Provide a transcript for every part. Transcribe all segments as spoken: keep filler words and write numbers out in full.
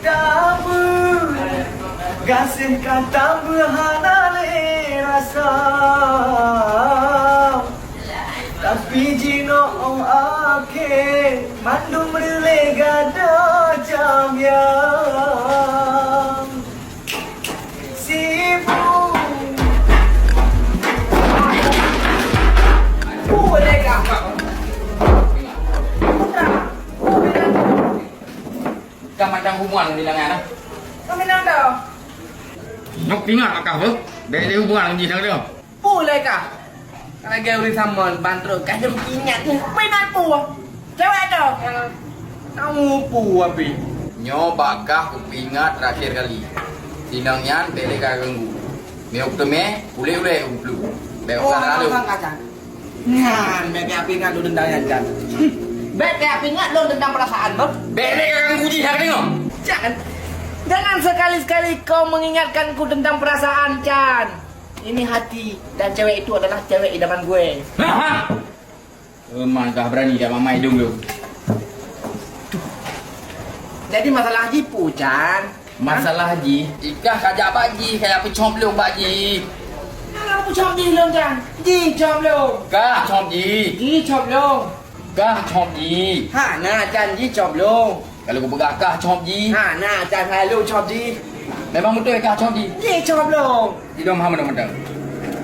Tabeuh, gasien ka tabeuh hana lé rasa. Tapi jinoe akhé mandum reulée gata cambiang. Sibuk. Ka mandang hubungan di lengan, ah. Kami nang dah. Nyok ingat akah beuh. Bèk lé hubungan ngon jih dah. Peue lé kah? Lagèe ureueng samon ban trok ka lôn ingat nyan. Peue ingat peue? Cewek tu. Tahu peue, Abi? Nyoe bak kah kupeuingat terakhir kali. Sinong nyan bèk lé ka ganggu. Miyueb teumé, ulèe-ulèe kuplueng. Bèk ka lalu. Nyan, bèk kah ingat lôn dendam nyan, Jan. Bèk kah ingat lôn dendam perasaan, beuh. Bèk lé ka ganggu jih, ka deungö? Jan, jangan sekali-sekali kau mengingatkanku tentang perasaan, Jan. Ini hati dan cewek itu adalah cewek idaman gue. Hah? Memang kah berani dak mamai dong lu. Jadi masalah jih peue, Jan? Masalah jih, ikah kajak bak jih, kajak peucom lôn bak jih. Hana peucom jih lôn, Jan. Jih com lôn. Kah com jih. Jih com lôn. Kah com jih. Hana, Jan, jih com lôn. Kalau kupeugah kah com jih. Hana, Jan, hai lôn com jih. Memang beutôi kah com jih. Jih com lôn. Idong hana mantong-mantong.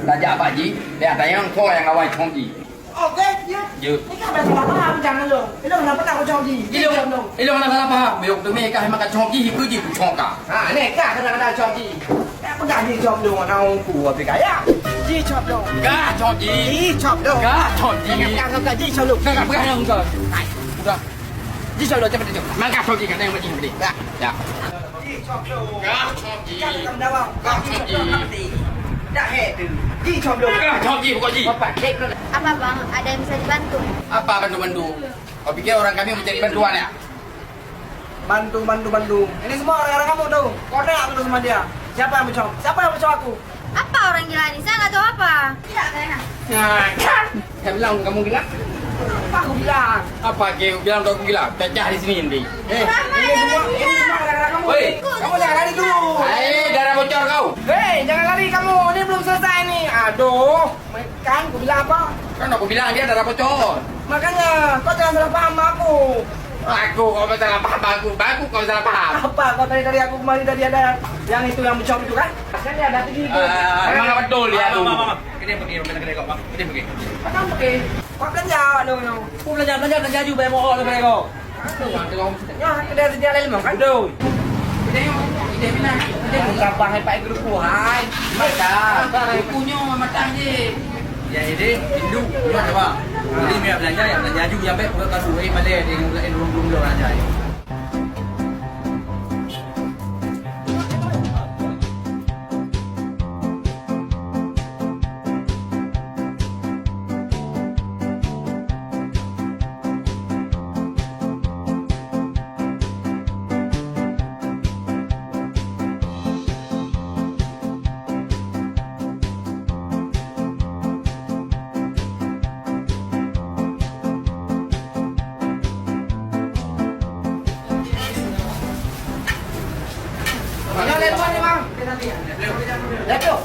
Tajak bak jih, dia tayang ko nyang awai com jih. Oke, ya. Jeuet. Ini kan bahasa apa? Jangan lo. Ini kenapa tak kau jawab di? Ini Ilong, jawab dong. Ilong nak salah paham. Yok tu meh kah makan com jih, ikut jih, com kah. Ha, ni kah kena kena jawab di. Eh, pegang di jawab dong. Nak aku apa kaya? Di jawab dong. Kah com jih. Di jawab dong. Kah com jih. Pegang, pegang, pegang, di jawab dong. Pegang, pegang, pegang. Hai. Udah. Di jawab dong, cepat tu. Mangkah com jih, kata yang penting tadi. Ya. Ya. Gah com jih. Gah com jih. Gah com jih. Apa, Bang? Ada yang bisa dibantu? Apa bantu-bantu? Kau pikir orang kami mencari bantuan, ya? Bantu, bantu, bantu. Ini semua orang-orang kamu tuh. Kau tanya aku tuh sama dia. Siapa yang mencom? Siapa yang mencom aku? Apa orang gila ni? Saya nggak tahu apa. Tidak, saya. Nah, kan? Saya bilang kamu gila. Apa aku bilang? Apa ke bilang kau gila? Pecah di sini nanti. Eh, ini semua, ini semua gara-gara kamu. Woi. Kamu jangan lari dulu. Hai, darah bocor kau. Hei, jangan lari kamu. Ini belum selesai nih. Aduh, kan aku bilang apa? Kan aku bilang dia darah bocor. Makanya, kau jangan salah paham sama aku. Aku, kau salah paham aku. Aku, kau salah paham. Apa kau tadi, tadi aku kemari tadi ada yang itu yang mencom itu kan? Kan dia ada pergi itu. Ah, memang betul dia tu. Bang, bang, bang, bang. Kedai pergi, kedai, kedai kau, bang. Kedai pergi. Macam pergi. Kau belanja dong, dong. Kau belanja, belanja, belanja juga, bayar mohon, belanja kau. Aduh, ada orang. Ya, kedai sedia lain, bang, kan? Betul. Kedai, kedai mana? Kedai mana? Sabar, hai, Pak Guru, hai. Mata. Punya matang je. Ya, ini, induk, ya, coba. Jadi, dia belanja, ya, belanja juga, ya, baik, bukan kasih, eh, malah dia yang belanja, belanja, belanja. Mana telepon ni, Bang? Laptop.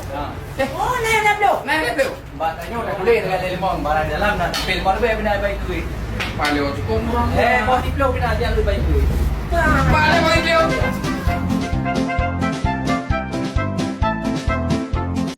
Eh, oh, naik laptop. Naik laptop. Mbak tanya dah boleh dengan telepon, barang dalam dah tampil baru bina baik tu. Paling cukup murah. Eh, bos tiplok bina dia lebih baik tu. Pak